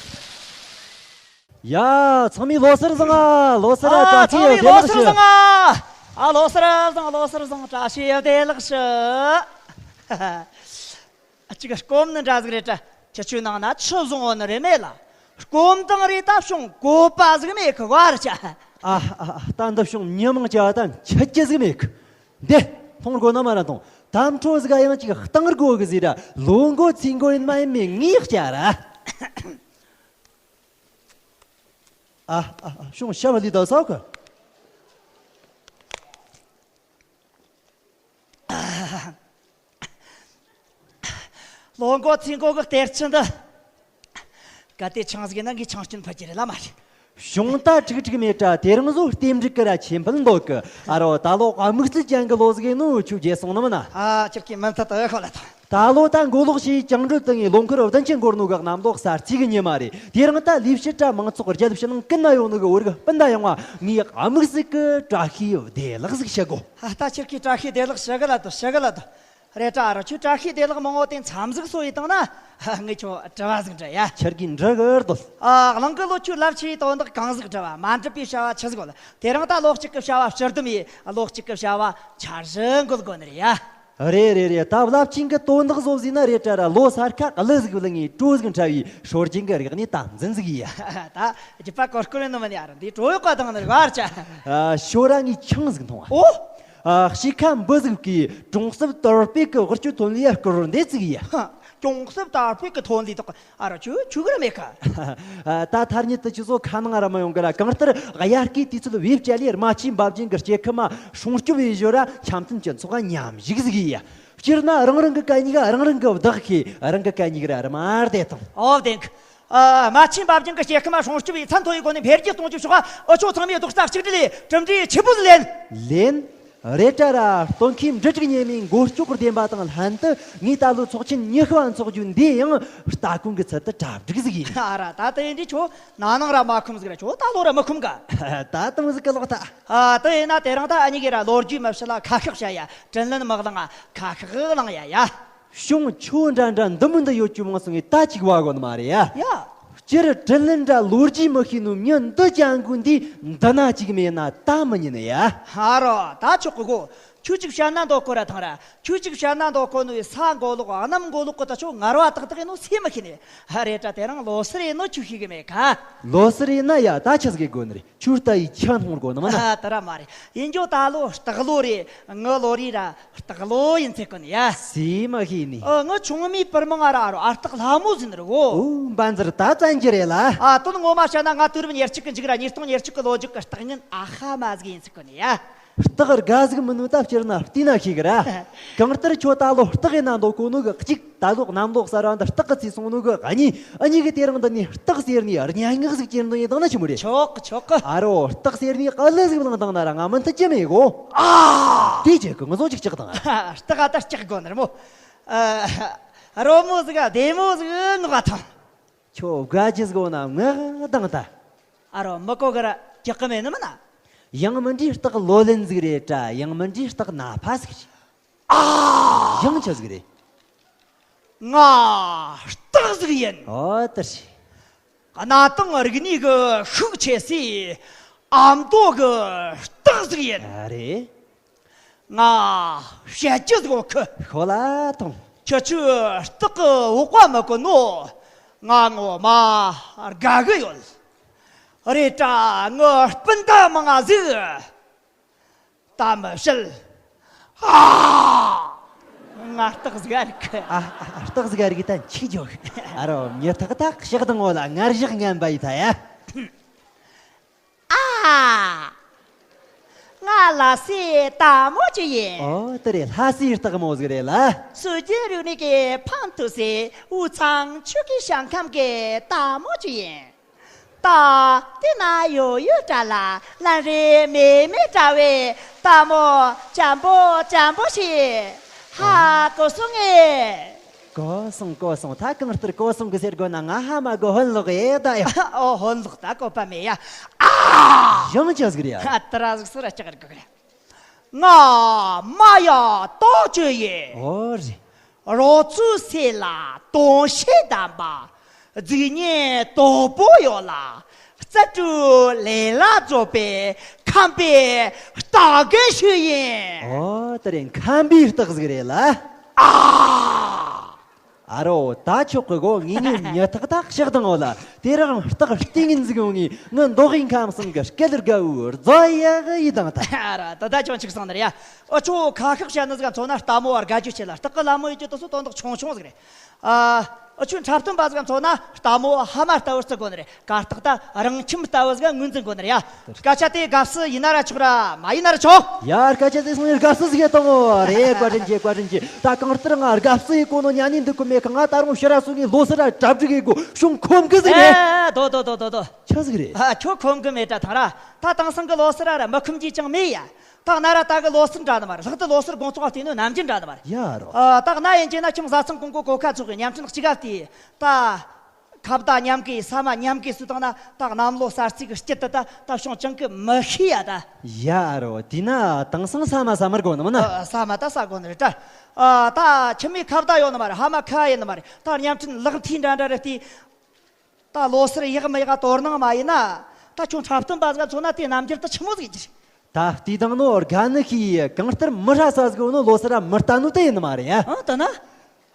ཡ། ཚང་མས་ལོ་གསར་བཟང་ང་། ལོ་གསར་ཨ། བཀྲ་ཤིས་ཚང་མས་བདེ་ལོ་ལེགས་གསར་ཞུ། བཟང་ང་། ཨ། ལོ་གསར་བཟང་། ལོ་གསར་བཟང་། བཀྲ་ཤིས་བདེ་ལེགས་ཞུ། ཨ། ཅིག་སྐོམ་ནི་འདྲ་ཟིག་རེད་དྲ། ཁྱེད་ཆོའི་ནང་ན་ཆུ་བཟུང་བ་ནི་རེད་མེད་ལ། སྐོམ་དང་རེད་ད་བྱུང་བཀོད་པ་ཟིག་མེད་གི་བར་ཆ། ཨ་ཨ་ཨ། ད་འདི་བྱུང་ཉི་མང་ཅག་ད་ཆད་ཀྱི་ཟིག་མེད་གི། འདི་མཐོང་དགོས་ན་མ་ར་མཐོང་། དམ་ཁྲོ་ཟིག་ཡང་ཅིག་གཏང་དགོས་གི་ཟིག་ར། ལོ་འགོ་ཚེས་འགོ་ཡིན་མ་ཡིན་མེད་ངས་བསྐྱལ་ར། ཨ་ཨ་ཨ། ཤོང་ཤ་བ་ལི་ད་ས་གི། ལོ་འགོ་ཚེས་འགོ་གི་གཏེར་ཆུ་འདི། གལ་ཏེ་ཆང་ཟིག་ཡིན་ན་ངས་ཆང་སྐྱོན་ཕུད་ཀྱི་རེད་ལ་མ་རེད། ཤོང་ད་ཁྲིག་ཁྲིག་མེད་དྲ། དེ་རིང་བཟོ་རྟེན་འབྲེལ་གི་ར་ཆེན་ཕུལ་འདོད་གི། ཨ་རོ། ད་ལོ་དམིགས་བསལ་ཅན་གི་ལོ་ཟིག་ཡིན་ནོ་ཆུ་རྒྱས་སོང་ནི་མིན་ན། ཨ། ཁྱེད་ཀྱིས་མུ་མཐུད་དུ་ཤོད་ལ་ཐོངས། ད་ལོ་ད་མགོ་ལོག་བྱས་བཅིངས་འགྲོལ་དུ་ངས་ལོ་འཁོར་བདུན་ཅུ་འགོར་ནོ་གི་གནམ་ལོ་གསར་ཚེས་གི་ཉི་མ་རེད། དེ་རིང་ད་ལས་བྱེད་དྲ་མང་ཚོགས་རྒྱལ་ཕྱི་ནང་ཀུན་ན་ཡོང་ནོ་གི་བོད་རིགས་སྤུན་ཟླ་ཡོང་བ་ངས་དམིགས་བསལ་གི་བཀྲ་ཤིས་བདེ་ལེགས་ཟིག་ཞུ་དགོ། ཨ། ད་ཁྱེད་ཀྱིས་བཀྲ་ཤིས་བདེ་ལེགས་ཞུ་གི་ལ་དོ། ཞུ་གི་ལ་དོ། རེད་དྲ། ཨ་རོ། ཁྱོད་བཀྲ་ཤིས་བདེ་ལེགས་མང་བོ་དེ་མཚམས་ཟིག་གསོ་ཡི་བཏང་ན་ངས་ཁྱོད་དྲི་བ་ཟིག་འདྲི་ཡ། ཁྱེད་ཀྱིས་འདྲི་གི་ར་དོ། ཨ། གླིང་གི་ལོ་ཁྱོད་རླབས་ཆེའི་དོན་དག་གང་ཟིག་བྲི་བ། མ་འགྲུབ་པའི་བྱ་བ་ཆི་ཟིག་ཡོད། དེ་རིང་ད་ལོ་གཅིག་གི་བྱ་བ་སྤྱི་བསྡོམས་ཡས། ལོ་གཅིག་གི་བྱ་བ་འཆར་གཞི་འགོད་དགོ་ནི་རེད་ཡ། རེད་རེད་རེད། ད་རླབས་ཆེན་གི་དོན་དག་བཟོ་ཟིན་ན་རེད་དྲ་ར། ལོ་སར་ཁ་གླུ་ཟིག་བླངས་ངས་བྲོ་ཟིག་འཁྲབ་བས་སྲོལ་རྒྱུན་གི་རིག་གནས་དམ་འཛིན་ཟིག་ཡིན་ཡ། ད་རྒྱུད་པ་གོར་གོར་ནི་མིན་ཡ་ར། འདི་བྲོ་ཡོད་ག་དང་ནི་རིག་བར་ཆ། ཨ། ཞོ་ར་ངས་ཆང་ཟིག་འཐུང་བ། ཨོ། ཨ། ཕྱི་ཁ་འབུ་ཟིག་གིས་གྲོང་གསེབ་དར་སྤེལ་གི་དབུལ་སྐྱོར་ཐོན་ལས་སྐོར་འདི་ཙིག་ཡ། ཧ། གྲོང་གསེབ་དར་སྤེལ་གི་ཐོན་ལས་དག་ཨ་ར་ཆུ་ཆུ་གི་ར་མེད་ཁ། ཨ། ད་ཐ་སྙད་དུ་ཆུ་ཚོ་ཁ་ནང་ར་མ་ཡོང་གི་ར། གང་ལྟར་དབྱར་ཁའི་དུས་ཚོད་བེད་སྤྱད་ལས་རྨ་ཆུའི་འབབ་རྒྱུན་གི་སྐྱེ་ཁམས་སྲུང་སྐྱོབ་བྱེད་ཞོར་ར་འཆམ་མཐུན་སྤྱི་ཚོགས་མཉམ་ཞུགས་ཟིག་ཡ། སྤྱིར་ན་རང་རང་གི་གད་སྙིགས་རང་རང་གིས་བདག་གིས། རང་གི་གད་སྙིགས་ར་ར་མར་བདས་དང་། ཨོ་བདེན་གི། ཨ། རྨ་ཆུའི་འབབ་རྒྱུན་གྱི་སྐྱེ་ཁམས་སྲུང་སྐྱོབ་ཡིས་ཚད་མཐོ་བའི་སྒོ་ནས་འཕེལ་རྒྱས་གཏོང་རྒྱུའི་ཕྱོགས་འུ་ཆོ་ཚང་མས་རྡོག་རྩ་གཅིག་སྒྲིལ་ལས་གྲུབ་འབྲས་ཆེ་པོ་ཟིག་ལེན། ལེན། རེད་དྲ་ར། སྟོན་ཁའི་འབྲུ་དྲུག་ཉེ་མོའི་མགོ་ལྕོག་གི་བདེན་པ་དང་ལྷན་དུ་ངས་ད་ལོ་ཚོགས་ཆེན་ཉི་ཤུ་བ་འཚོགས་རྒྱུ་འདི་ཡང་སྟ་གོན་གི་ཚུལ་དུ་གྲ་སྒྲིག་ཟིག་ཡིན། ཨ་ར། ད་དེ་འདྲའི་ཁྱོད་ན་ནིང་ར་མ་ཁོམ་ཟིག་ར། ཁྱོད་ད་ལོ་ར་མི་ཁོམ་ག། ད་དུང་ཟིག་གི་ལོག་ད། ཨ། དེ་ཡིན་ན་དེ་རིང་ད་འུ་གཉིས་ཀས་ར་ལོ་རྒྱུས་མི་བཤད་ལ་ཁ་ཤགས་བྱ་ཡ། དྲིན་ལན་མི་བླངས་ང་ཁ་ཤགས་བླངས་ཡ་ཡ། གཞུང་ཆོ་འདྲ་འདྲ་འདི་མོ་འདི་ཡོད་རྒྱུ་མང་སོང་ངས་ད་ཅིག་བ་གོ་ནི་མ་རེད་ཡ། ཡ། སྤྱིར་དྲིན་ལན་འདྲ་ལོ་རྒྱུས་མི་ཤེས་ནོ་མྱི་འདི་ཅན་གོ་འདི་འདི་ན་ཅིག་མེད་ན་ད་མི་ཉན་ཡ། ཧ་རོ། ད་ཆོག་གི་གོ། ཁྱོད་ཅིག་བཤད་ན་འདོད་གོ་ར་ཐང་ར། ཁྱོད་ཅིག་བཤད་ན་འདོད་གོ་ནོ་ས་མགོ་ལོག་གནམ་མགོ་ལོག་གི་ད་ཆོ་ངར་བ་ཏག་ཏག་ཡིན་ནོ་སེ་མི་ཤེས་ནི། ཧ། རེད་དྲ་དེ་རིང་ལོ་སར་ཡིན་ནོ་ཁྱོད་ཤེས་གི་མེད་ཀ། ལོ་སར་ཡིན་ན་ཡ་ད་ཆི་ཟིག་གི་དགོས་ནི་རེད། ཁྱོད་ལྟ་ཡི་ཁྱི་སྣང་དགོས་ནི་མིན་ན། ཨ། དེ་ར་མ་རེད། ཡིན་རྒྱུ་ད་ལོ་སྟག་ལོ་རེད། ངི་ལོ་རེད་ར་སྟག་ལོ་ཡིན་ཚེ་ཀུན་ཡ། སེ་མ་ཤེས་ནི། ཨ། ངི་ཆུང་མའི་པུར་མང་ང་ར་ཨ་རོ་ཨ་སྟག་ལྷ་མོ་ཟིན་རེད་གོ། ཨོ། འབའ་འཛིར་ད་བཙན་གྱི་རེད་ལ། ཨ། དོན་ངོ་མ་བཤད་ན་ང་དུས་རབས་ཉེར་གཅིག་གི་མཇུག་ར་ཉིས་སྟོང་ཉེར་གཅིག་གི་ལོ་མཇུག་གི་སྟག་ངན་ཨ་ཧ་མ་ཟིག་ཡིན་ཚེ་ཀུན་ཡ། སྟག་དགའ་ཟིག་མིན་ནོ་ད་སྤྱིར་ན་བལྟས་ན་ཤེས་གི་ར། གང་ལྟར་ཁྱོད་ད་ལོ་སྟག་ཡིན་ན་འདོད་གོ་ནོ་གི་གཅིག། ད་ལོ་གནམ་ལོ་གསར་བ་འདི་སྟག་གི་ཚེས་སོང་ནོ་གི་གཉིས། འུ་གཉིས་ཀས་དེ་རིང་འདི་ནས་སྟག་ཟེར་ནས་སྙན་ངག་ཟིག་གྱེར་འདོན་ཡས་བཏང་ན་ཆི་མོ་རེད། ཆོག་གི། ཆོག་གི། ཨ་རོ། སྟག་ཟེར་ནས་གླུ་ཟིག་བླངས་བཏང་ན་ར་ང་མི་མཐུན་གྱི་མེད་གོ། ཨ། དེ་བྱེད་གི་ངུ་ཟོ་ཅིག་ཅིག་དང་། སྟག་ཨ་ད་སྐྲག་དགོས་ནི་རེད་མོ། ཨ། རོལ་མོ་ཟིག་བདེ་མོ་ཟིག་ངག་ཐང་། ཁྱོད་དགའ་རྒྱུ་ཟིག་ཡོད་ན་ངག་དང་ད། ཨ་རོ། མི་གོ་གི་ར་སྐྲག་གི་མེད་ནི་མིན་ན། ཡང་མིན་འདྲའི་སྟག་ལོ་ལོན་ཟིག་རེད་དྲ། ཡང་མིན་འདྲའི་སྟག་ནག་ཕ་ཟིག་རེད། ཨ། ཡང་ཆི་ཟིག་རེད། ང་སྟག་ཟིག་ཡིན། ཨོ་ད་རེད། གནའ་དེང་རིག་གནས་ཀྱི་ཤུགས་ཆེ་སའི་ཨ་མདོ་གི་སྟག་ཟིག་ཡིན། ཨ་རེད། ང་བཤད་རྒྱུ་ཟིག་ཡོད་གི། ཤོད་ལ་ཐོངས། ཁྱེད་ཆོས་སྟག་གི་འོག་པ་མི་གོ་ནོ། ང་ངོ་མ་དགའ་གི་ཡོད། རེད་དྲ་ངི་སྤུན་ཟླ་མང་ང་ཟིག་ད་མི་བཤད། ཨ། ང་སྟག་ཟིག་ཨ་རིག་ཨ། ཨ། སྟག་ཟིག་ཨ་རིག་ད་འཆིག་འཇོག་ཨ་རོ། མྱི་ཐག་ད་ཞག་དང་བོ་ལ་ངར་ཞག་ངན་པ་ཡི་ད་ཡ། ཨ། ང་ལྷ་སའི་སྟག་མོ་ཅིག་ཡིན། ཨོ་དེ་རེད། ལྷ་སའི་སྟག་མོ་ཟིག་རེད་ལ། སྲོལ་རྒྱུན་རིག་གནས་ཀྱི་ཕན་ཐོགས་སའི་དབུས་གཙང་ཆོལ་ཁའི་ཞིང་ཁམས་ཀྱི་སྟག་མོ་ཅིག་ཡིན། ད་དེ་ན་ཡོད་ཡོད་འདྲ་ལ་ལན་རེ་མེད་མེད་འདྲ་བའི་སྟག་མོ་འཇམ་པོ་འཇམ་པོ་ཞིག་ཧ་གོ་སོང་ངས། གོ་སོང་གོ་སོང་། ད་གང་ལྟར་གོ་སོང་གི་ཟེར་དགོས་ན་ང་ཧ་མ་གོ་ཧོན་ལོག་ཨེ་ད་ཡ། ཨོ་ཧོན་ལོག་ད་གོ་པ་མེད་ཡ། ཨ། ཡང་ཅི་ཟིག་རེད་ཡ། ཨ་ཏི་ར་ཟིག་སུ་ར་ཅག་ར་གི་རེད། ང་མ་ཡ་ཏོ་ཅོ་ཡིན། ཨོ་རེད། རོ་ཚུ་སེ་ལ་དོན་ཤེས་དམ་པ། རྫིག་ཉེས་དོ་པོ་ཡོད་ལ། རྩ་སྤྲུལ་ལས་ལ་རྫོགས་པའི་ཁམས་པའི་སྟག་རྒན་ཤོས་ཡིན། ཨོ་དེ་རེད། ཁམས་པའི་སྟག་ཟིག་རེད་ལ། ཨ། ཨ་རོ་ད་ཆོག་གི་གོ། ངེད་གཉིས་མྱི་ཐག་ད་ཞག་དང་བོ་ལ་དེ་རིང་སྟག་ལྟས་ངན་ཟིག་ཡོང་ངས་ངི་མདོ་དབུས་ཁམས་གསུམ་གི་སྐད་དགའ་བོའི་རྫོ་ཡག་ཡི་དང་ད། ཨ་ར་ད་ད་ཅུང་ཆིག་སང་ནི་རེད་ཡ། ཨ་ཆོ་ཁ་ཤགས་བཤད་ནི་ཟིག་མཚོན་ན་སྟག་མོ་བར་དགའ་རྒྱུ་ཆེ་ལ་སྟག་གི་ལ་མོ་ཡོད་རྒྱུ་དུ་སུ་དོན་དག་ཆུང་ཆུང་ཟིག་རེད། ཨ། ཨ་ཆོས་འཁྲབ་སྟོན་པ་ཟིག་མཚོན་ན་སྟག་མོ་ཕ་མ་ལྟ་བུར་བརྩི་དགོས་ནི་རེད། གར་སྟེགས་ད་རང་ཁྱིམ་ལྟ་བུ་ཟིག་ངོས་འཛིན་དགོས་ནི་རེད་ཡ། སྐད་ཆ་དེ་དགའ་བསུ་ཡིན་ན་ར་ཆོག་ར་མ་ཡིན་ན་ར་ཆོག་ཡ་སྐད་ཆ་དེ་སོང་ནས་དགའ་བསུ་ཟིག་ཡེ་གཏོང་ངོ་རེད། བཀའ་དྲིན་ཆེ་བཀའ་དྲིན་ཆེ། ད་གང་ལྟར་ང་དགའ་བསུ་ཡེ་གོ་ནོ་ཉན་ནི་འདུག་གི་མེད་གི། ང་ད་རུང་ཕྱི་ར་སོང་ངས་ལོ་སར་ར་གྲ་སྒྲིག་ཡེ་གོ། ཤོང་ཁོམ་གི་ཟིག་མེད། ཨེ་དོ་དོ་དོ་དོ་དོ། ཆི་ཟིག་རེད། ཨ་ཁྱོད་ཁོམ་གི་མེད་དྲ་ཐང་ར། ད་དེང་སང་གི་ལོ་སར་ར་ར་མི་ཁོམ་གྱི་ཅང་མེད་ཡ། ད་གནའ་ར་ད་གི་ལོ་སར་འདྲ་ནི་མ་རེད། ལྷག་ཏུ་ལོ་སར་དགོང་ཚོགས་བལྟས་ནོ་ནམ་རྒྱུན་འདྲ་ནི་མ་རེད། ཡ་རོ། ཨ་ད་གནའ་ཡིན་གྱི་ན་ཁྱིམ་བཟའ་ཚང་གང་གོ་གོ་ཁ་ཚོགས་གི་མཉམ་འཕྲིན་གཅིག་ག་བལྟས་ད། ཁ་བརྡ་མཉམ་གི་ས་མ་མཉམ་གི་སུ་དང་ན་ད་གནམ་ལོ་གསར་ཚེས་གི་དཀྱིལ་དུ་ད་ད་ཤོང་ཅང་གི་མི་ཤེས་ཡ་ད། ཡ་རོ། དེས་ན་དེང་སང་ས་མ་ས་མར་གོ་ནི་མིན་ན། ཨ་ས་མ་ད་ས་གོ་ནི་རེད་ད། ཨ་ད་ཁྱིམ་མི་ཁ་བརྡ་ཡོད་ནི་མ་རེད། ཕ་མ་ཁ་ཡིན་ནི་མ་རེད། ད་མཉམ་འཕྲིན་ལག་མཐིལ་འདྲ་འདྲ་རེད་དེ། ད་ལོ་སར་ཡག་མི་ཡག་དོ་སྣང་མ་ཡིན་ན། ད་ཁྱོད་འཁྲབ་སྟོན་པ་ཟིག་མཚོན་ན་དེ་རྣམ་འགྱུར་ད་ཆི་མོ་ཟིག་ཡིན་གྱི་རེད། ད་བལྟས་དང་ནོ་དགའ་ནི་ཤི་ཡི་གང་ལྟར་མི་ཧྲ་ས་ཟིག་ཡོད་ནོ་ལོ་སར་ར་མི་ལྟ་ནོ་དེ་ཡིན་ནི་མ་རེད་ཡ། ཨང་ད་ན།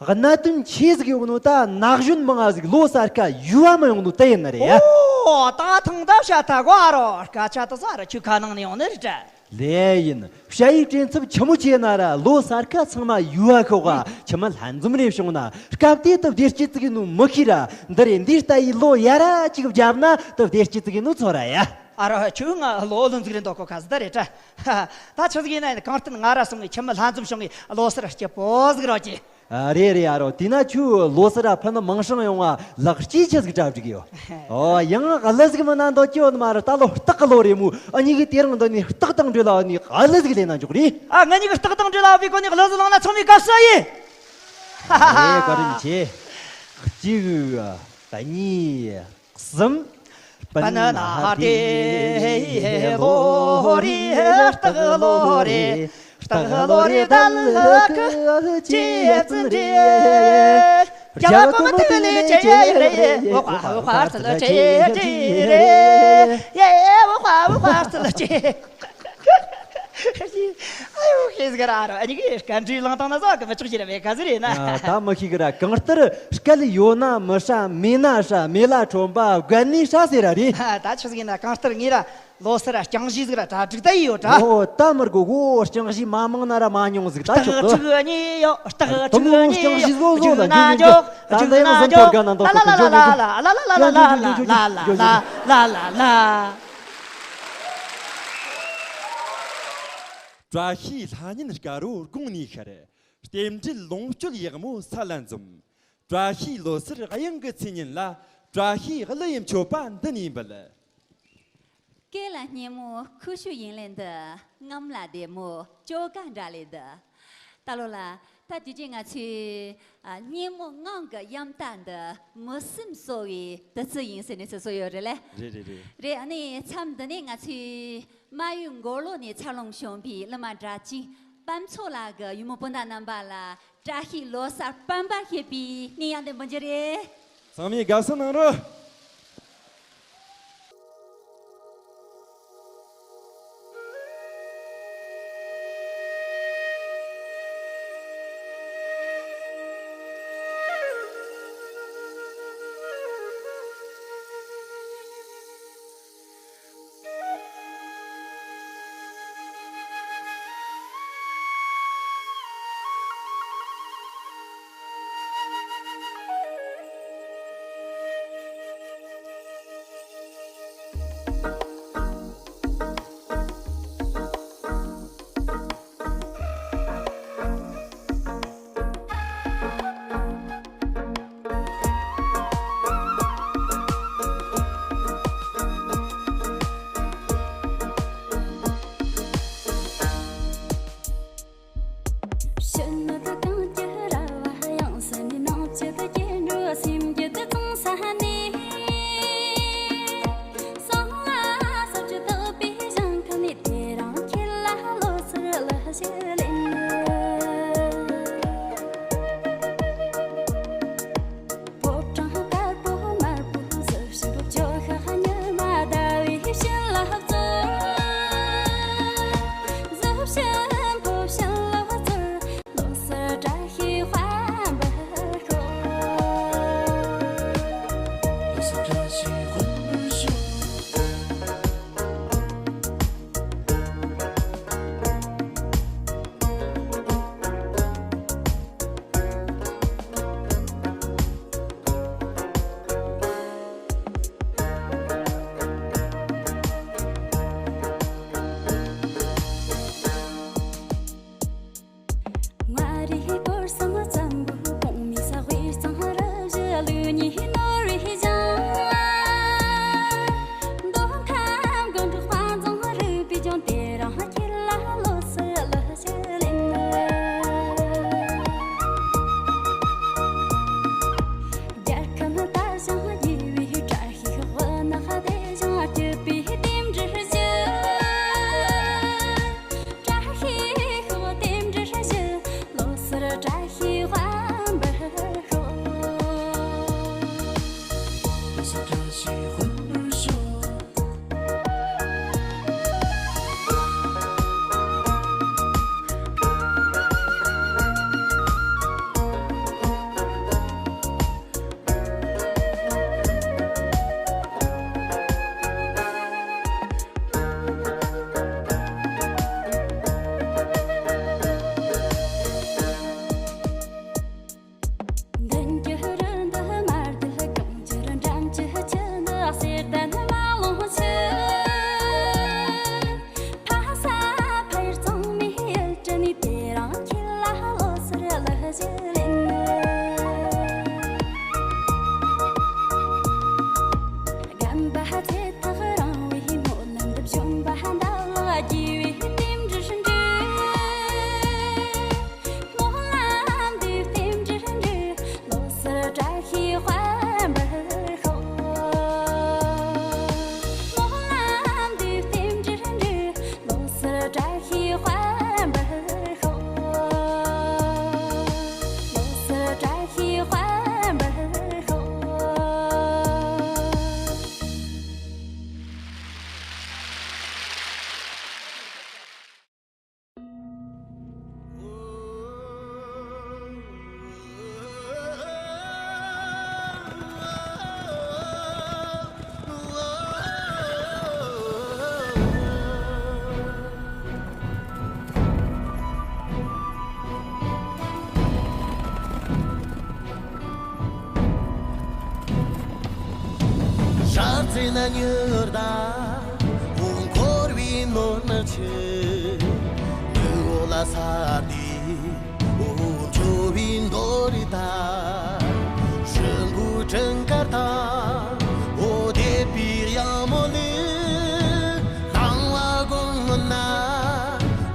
གནད་དོན་ཆེ་ཟིག་ཡོད་ནོ་ད་ན་གཞོན་མང་ང་ཟིག་ལོ་སར་ཁ་ཡུ་བ་མི་ཡོང་ནོ་དེ་ཡིན་ནི་རེད་ཡ། ཨོ་ད་ཐང་ད་བཤད་ད་གོ་ཨ་རོ། སྐད་ཆ་ད་ས་ར་ཁྱོད་ཁ་ནང་ནས་ཡོང་ནི་རེད་དྲ། ལེ་ཡིན། ཞ་ཡི་དྲན་ཚབ་ཆི་མོ་བྱས་ན་ར་ལོ་སར་ཁ་ཚང་མ་ཡུ་བ་ཤོག་ག་ཁྱི་མི་ལྷན་འཛོམས་རེ་བྱུང་ན་སྐབས་དེ་ད་བདེ་སྐྱིད་ཙིག་ཡིན་ནོ་མི་ཤེས་ར། འདི་རེད་འདི་ལྟ་ཡི་ལོ་ཡ་ར་ཅིག་བརྒྱབ་ན་ད་བདེ་སྐྱིད་ཙིག་ཡིན་ནོ་ཚོ་ར་ཡ། ཨ་རོ་ཁྱོད་ང་ལོ་ལོན་ཟིག་རེད་འདོད་གོ་ཁ་ཟི་ད་རེད་དྲ། ད་ཆི་ཟིག་ཡིན་ན་གང་ལྟར་ང་ར་སོང་ངས་ཁྱི་མི་ལྷན་འཛོམས་བྱུང་ངས་ལོ་སར་སྐྱིད་པོ་ཟིག་རོགས་གྱིས། ཨ་རེད་རེད། ཨ་རོ་དེས་ན་ཁྱོད་ལོ་སར་ར་ཕུ་ནུ་མིང་སྲིང་ཡོང་ང་ལག་སྐྱེས་ཆི་ཟིག་གྲ་སྒྲིག་ཡོད། ཨོ་ཡང་ཨ་ལི་ཟིག་མིན་ན་འདོད་ཀྱི་ཡོད་ནི་མ་རེད། ད་ལོ་སྟག་གི་ལོ་རེད་མོ། ཨ་ཉིག་གི་དེ་རིང་འདི་ནས་སྟག་དང་འབྲེལ་ལ་ཨ་ནི་ཨ་ལི་ཟིག་ལེན་ན་འཇོག་རེད། ཨ་ང་ཉིག་གི་སྟག་དང་འབྲེལ་ལ་བའི་གོ་ནི་ཨ་ལི་ཟིག་ལང་ན་ཚང་མས་དགའ་བསུ་ཡིན། ཨེ་བཀའ་དྲིན་ཆེ། གཅིག་གཉིས། གསུམ། སྤུན་ན་བདེ་ལོ་རེ་སྟག་ལོ་རེ། སྟག་ལོ་རེ་ད་ལ་ཁུ་ཅི་ཙི་རེ། རྒྱ་གོ་མ་ཐུག་ལེ་ཅེ་རེ། འོ་ཁ་འོ་ཁ་ཙི་ལ་ཅེ་ཅེ་རེ། ཡེ་འོ་ཁ་འོ་ཁ་ཙི་ལ་ཅེ། ཨ་ཡོ་ཤེས་གི་ར་རོ། ཨ་ནི་གི་སྐད་འདྲི་ལང་དང་ན་ཟ་གི་མི་ཆོག་ཅི་ར་བས་ག་ཟི་རེད་ན། ཨ་ད་མི་ཤེས་གི་ར། གང་ལྟར་སྐད་ཡོད་ན་མི་ཧྲ། མེད་ན་ཧྲ། མེད་ལ་ཁྲོན་པ་དགའ་ནི་ཧྲ་ཟེར་ར་རེད། ད་ཆི་ཟིག་ཡིན་ན་གང་ལྟར་ངེད་ར་ལོ་སར་ར་རྐྱང་གཞི་ཟིག་ར་གྲ་སྒྲིག་ད་ཡི་ཡོད་དྲ། ཨོ་ད་མི་དགོ་གོ། རྐྱང་གཞི་མ་མང་ན་ར་མ་ཉུང་ཟིག་ད་ཆོག་གི། སྟག་ཕྲུག་གཉིས་ཡོད། སྟག་ཕྲུག་གཉིས་ཡོད། རྐྱང་གཞི་བཟོ་བཟོ་ལ་འཇུག་ན་འཇུག་འཇུག་ན་འཇུག་ད་ལྟ་ཡང་བཟོ་འཇུག་ན་འཇུག་ད་འཇུག་ན་འཇུག་ལ་ལ་ལ་ལ་ལ་ལ་ལ་ལ་ལ་ལ་ལ། བཀྲ་ཤིས་ལྷ་ཉིན་དཀར་པོ་དགུང་ནས་ཤར། རྟེན་འབྲེལ་ལོངས་སྤྱོད་ཡག་མོ་ས་ལ་འཛོམས། བཀྲ་ཤིས་ལོ་སར་གཡང་གི་ཚེས་ཉིན་ལ། བཀྲ་ཤིས་གླུ་ཡི་མཆོད་པ་འདི་ནས་འབུལ། སྐེ་ལ་སྙན་མོ་ཁུ་བྱུག་ཡིན་ལེ་འདི། རྔམ་ལ་བདེ་མོ་ཅོ་ག་འདྲ་ལེ་འདི། ད་ལོ་ལ་ད་དུས་རྒྱུན་ང་ཚོས་ཨ་སྙན་མོ་ངང་གི་གཡམ་དག་འདི་མི་སེམས་གསོ་བའི་དུས་ཚོད་ཡིན་ཟེར་ནས་ཚོད་གསོ་ཡོད་རེད་ལེ། རེད་རེད་རེད། རེད། ཨ་ནི་མཚམས་འདི་ནས་ང་ཚོས། རྨ་ཡུལ་མགོ་ལོག་ནས་འཚར་ལོངས་བྱུང་བའི་གླུ་མ་སྒྲ་གཅིག་པམ་ཚོ་ལགས་ཀྱིས་ཡུལ་མི་སྤུན་ཟླ་རྣམ་པ་ལ་བཀྲ་ཤིས་ལོ་གསར་སྤམ་པ་ཞེས་པའི་སྙན་དབྱངས་འདི་འབུལ་རྒྱུ་རེད། ཚང་མས་དགའ་བསུ་གནང་རོགས། ན་མྱུར་དང་འོ་འཁོར་བའི་ནོར་ནི་ཆུ། མྱུར་འོ་ལ་ས་དེ་འོ་འཕྱོ་བའི་མདོ་རེད་ད། རི་མགོའི་སྤྲིན་དཀར་དང་འོ་དེ་པའི་གཡང་མོ་ལུས། ལང་བ་དགོང་ན་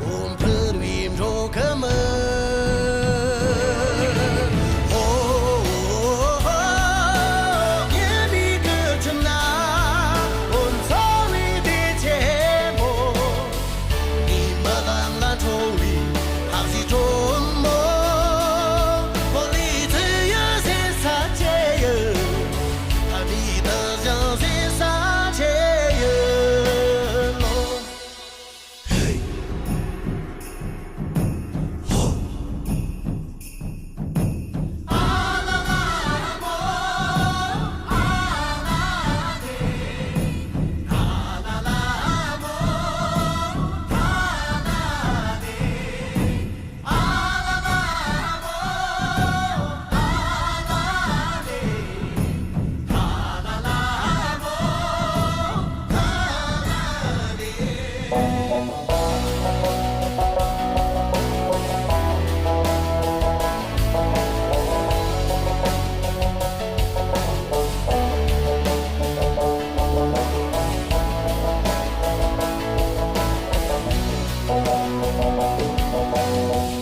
འོ་འཕུར་བའི་འགྲོ་གི་མི། ཉི་མའི་གི་ཁྱིམ་ན་འོ་འཚོ་བའི་བདེ་ཆེན་པོ། ངའི་མི་ལང་ལ་འཕྲོ་བའི་ཕག་གཞིས་དྲོན་མོ། འོ་ལི་ཚུ་ཡོད་ཟེར་ས་ཆེ་ཡོད། ཕ་མའི་དུ་ཞང་ཟེར་ས་ཆེ་ཡོད་ལོ།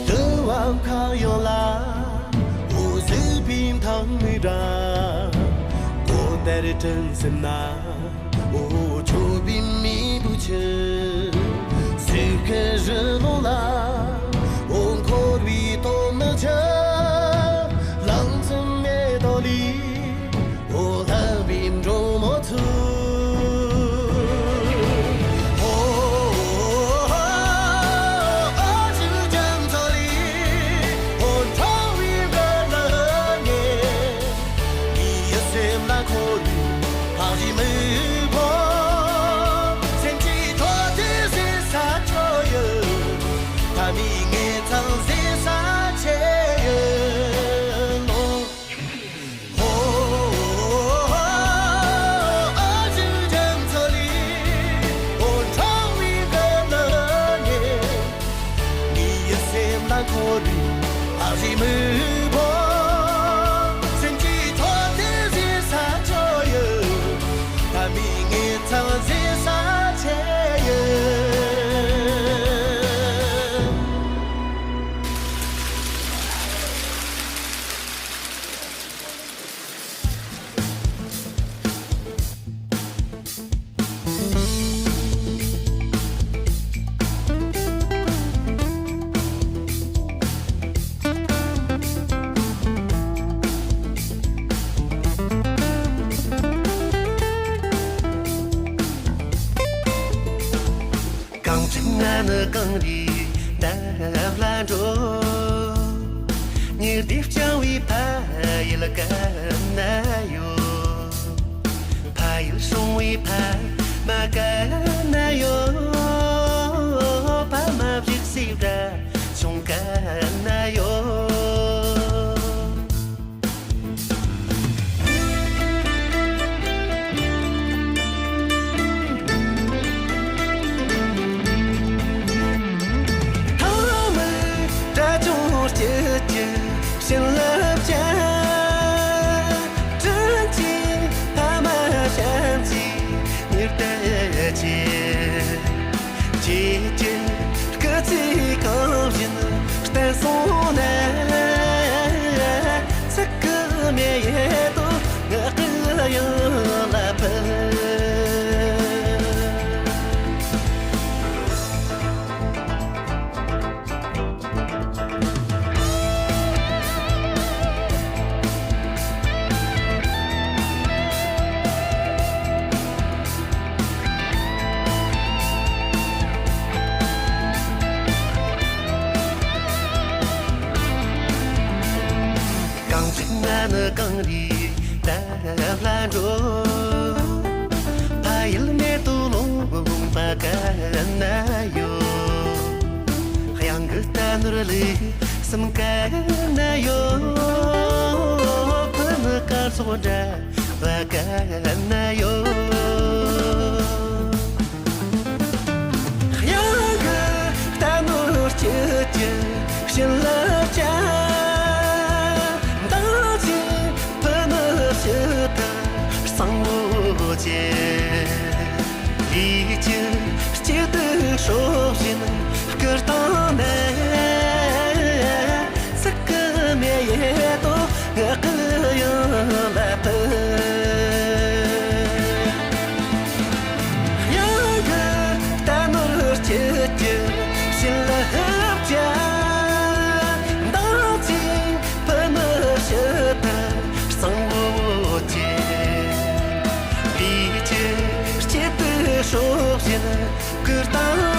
དུ་བ་ཁ་ཡོང་ལ་འོ་ཟིལ་པའི་མཐང་མི་འདྲ། གོ་དར་དྲན་སེམས་ན་འོ་ཆོ་བའི་མི་བུ་ཆུ། སུ་ཁ་རི་ལོ་ལ་འོ་འཁོར་བའི་སྟོད་མི་ཆུ། ལང་ཚོ་མེ་ཏོག་ལི། འོ་ལྷ་བའི་འགྲོ་མོ་ཚུ། འོ་ཨ་ཅུ་རྒྱ་མཚོ་ལི། འོ་འཕྲོ་བའི་མགོ་ལ་ངེ། ངའི་ཡིད་སེམས་ལ་འཁོར་བའི་ཕག་གཞིས་མི་བོ། སེམས་ཀྱི་འཕྲོ་མཐུད་ཟེར་ས་ཆོ་ཡོད། ཕ་མའི་ངེད་ཚང་ཟེར་ས་ཆེ་ཡོད་ལོ། གངས་ཅན་ང་ནི་གངས་རིའི་འདབས་ལ་འགྲོ། ཉི་ཟླས་བསྐྱངས་པའི་ཕ་ཡུལ་ག་ན་ཡོད། ཕ་ཡུལ་སྲུང་བའི་ཕ་མ་ག་ན་ཡོད། ཕ་མ་བཞུགས་སའི་བྲག་ཆུང་ག་ན་ཡོད། ཐང་མི་དགྲ་བཅོམ་སྐྱིད་ཀྱི་བྱིན་རླབས་ཅན། དྲིན་ཅན་ཕ་མ་བྱམས་བརྩེའི་ཉི་ཟླ་ཅན། ཁྱེད་ཀྱི་སྐུ་ཚེ་གང་བཞིན་བརྟན་སོང་ན། ཚིག་གི་མེ་ཡལ་དུ་ངག་གི་ཡང་ལ་ཕུལ། གངས་ཅན་ང་ནི་གངས་རིའི་འདབས་ལ་འགྲོ། ཕ་ཡུལ་མེ་ཏོག་ལོང་ལོང་པ་ག་ན་ཡོད། གཡང་གི་རྟ་ནོར་ལུག་གསུམ་ག་ན་ཡོད། ཕུ་ནུ་སྐར་ཚོགས་འདྲ་བ་ག་ན་ཡོད། ཕྱོགས་བཞིར་སྐུར་བཏང་